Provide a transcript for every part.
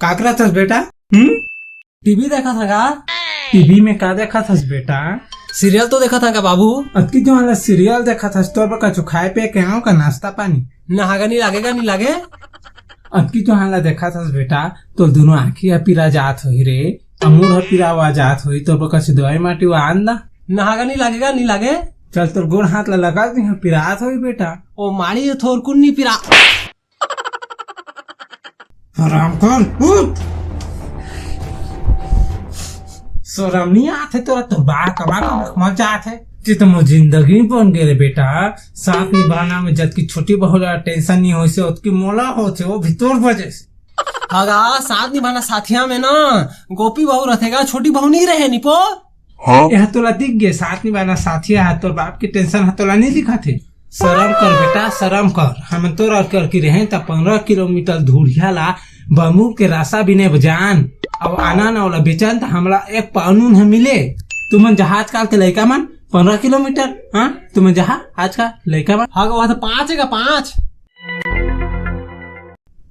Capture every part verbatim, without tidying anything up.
का करत हस बेटा? हम्म? टीवी देखत हंव गा। टीवी में का देखत हस बेटा? सीरियल तो देखत हंव गा बाबू। अतकी जोहान ला सीरियल देखत हस, तोर बर कछु खाए पिए के आंव का, नाश्ता पानी? नहा गा, नी लागे गा, नी लागे। अतकी जोहान ला देखत हस बेटा, तोर दुनो आँखी ह पीरा जात होही रे, अ मुड़ ह पीरावा जात होही, तोर बर कछु दवाई माटी वा आन दा। नहा गा, नी लागे गा, नी लागे। चल तोर गोड़ हाथ ला लगा दे, ह पीरात होही बेटा। ओ माड़ी, थोरकुन नी पीरा। हरामखोर, उठ। शरम नहीं आथे तोला? तोर बाप कमा के मर जात हे। ते तो मोर जिंदगी बन गे रे बेटा। साथ निभाना में जतकी छोटी बहू ला टेंशन नहीं होइसे, ओतकी मोला होथे, वो भी तोर वजह से। हगा, साथ निभाना साथिया में ना, गोपी बहू रथे गा, छोटी बहू नहीं रहे निपो। हाँ? यह तोला दिख गे, साथ निभाना साथिया ह, तोर बाप के टेंशन ह तोला नहीं दिखत हे। शरम कर बेटा, शरम कर। हमन तोर अरकी रहेन त पंद्रह किलोमीटर धुरिहा ला बमूर के रासा बिने बजान, अउ आना न ओला बेचन त हमला एक पाव नून ह मिले। तुमन जहा आजकल के लइका मन पंद्रह किलोमीटर, हाँ? तुमन जहा आजकल लइका मन। हाँ, वो तो पाँच हे गा, पाँच।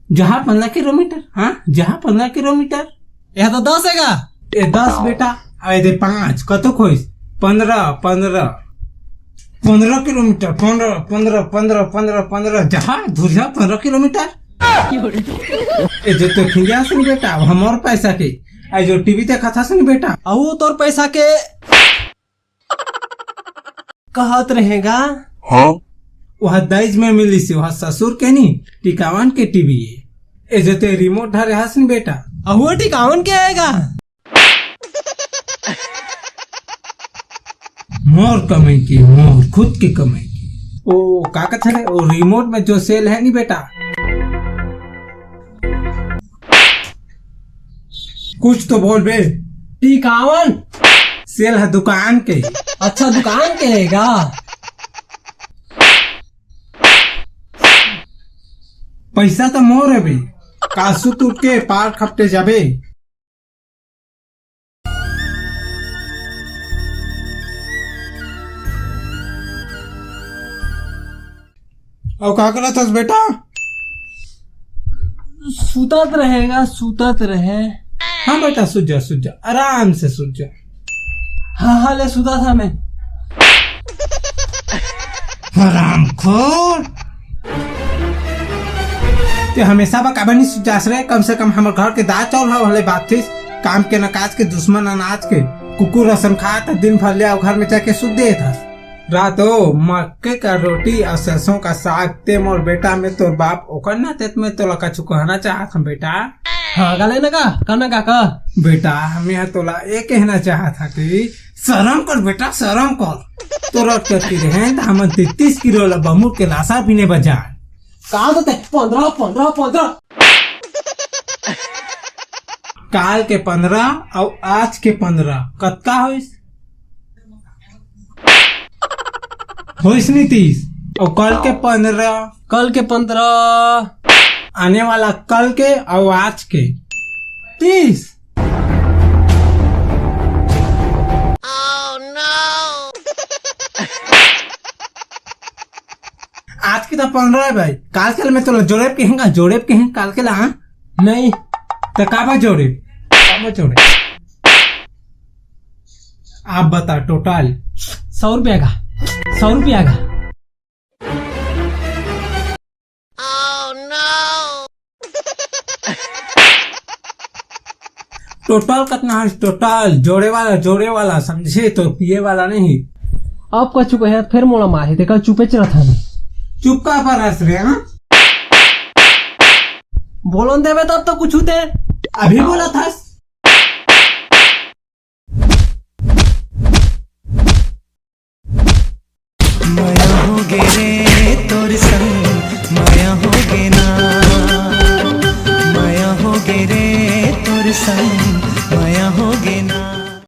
जहा पंद्रह किलोमीटर, हाँ, जहा पंद्रह किलोमीटर। यह तो दस हे गा। ए दस बेटा, अउ एदे पाँच, कतक होइस? पंद्रह, पंद्रह, पंद्रह किलोमीटर, पंद्रह, पंद्रह, पंद्रह, पंद्रह, पंद्रह, जहा धुरिहा पंद्रह किलोमीटर। ए जो तो खिंजा सुन बेटा, अब हमर पैसा के, ए जो टीवी देखत हस न बेटा, अहू तोर पैसा के। कहत रहेगा। हाँ? वह दहेज में मिलिस हे, वह ससुर के नी, टिकावन के टीवी हे। ए जो ते रिमोट धरे हस न बेटा। अहू टिकावन के आएगा। मोर कमाई के, मोर खुद के कमाई के। ओ, का कथे रे? ओ रिमोट में जो सेल हे नी बेटा, कुछ तो बोल बे। टिकावन। सेल ह दुकान के। अच्छा, दुकान के हे गा। पैसा तो मोर हे बे। का सुत उठ के पार खपटे जाबे। अउ का करत हस बेटा? सुतत रहे गा, सुतत रहे। हाँ बेटा, सुत जा, सुत जा, आराम से सुत जा। हाँ, हाँ, ले सुतत हंव मैं। हरामखोर। ते हमेशा बर काबर नहीं सुत जास रे? कम से कम हमर घर के दाल चाउर ह भले बांचतिस। काम के न काज के, दुश्मन अनाज के। कुकुर असन खात दिन भर ले अउ घर में जाके सुत देत हस। रातो मक्के का रोटी अउ सरसों का साग, ते मोर बेटा, मैं तोर बाप, ओकर नाते मैं तोला कछु कहना चाहत हंव बेटा। हाँ, गा ले ना का, कहना का, का? बेटा, मैं ह तोला ये कहना चाहत हंव कि शरम कर बेटा, शरम कर। तोर अरकी रहेन त हमन तैंतीस किलो ला बमूर के लासा बिने बजान। का तो ते पंद्रह, पंद्रह, पंद्रह। काल के पंद्रह अउ आज के पंद्रह, कतका होइस? होइस नी तीस। अउ कल के पंद्रह। कल के पंद्रह। आने वाला कल के अउ आज के तीस। आज के तो पंद्रह हे भाई, काल के ला मैं तोला जोड़ेब कहेंव गा, जोड़ेब कहेंव काल के ला, हाँ? नहीं। त काबर जोड़ेब? काबर जोड़ेब? आप बता, टोटल? सौ रुपया का, सौ रुपया का। टोटल कतना हे? टोटल जोड़े वाला, जोड़े वाला, समझे तो, पिए वाला नहीं। अब कछु कहे फेर मोला मारही, ते कल चुपेच रथन। चुप काबर हस रे, हाँ? बोलन देबे तब तो कुछ होते। अभी बोलत हस?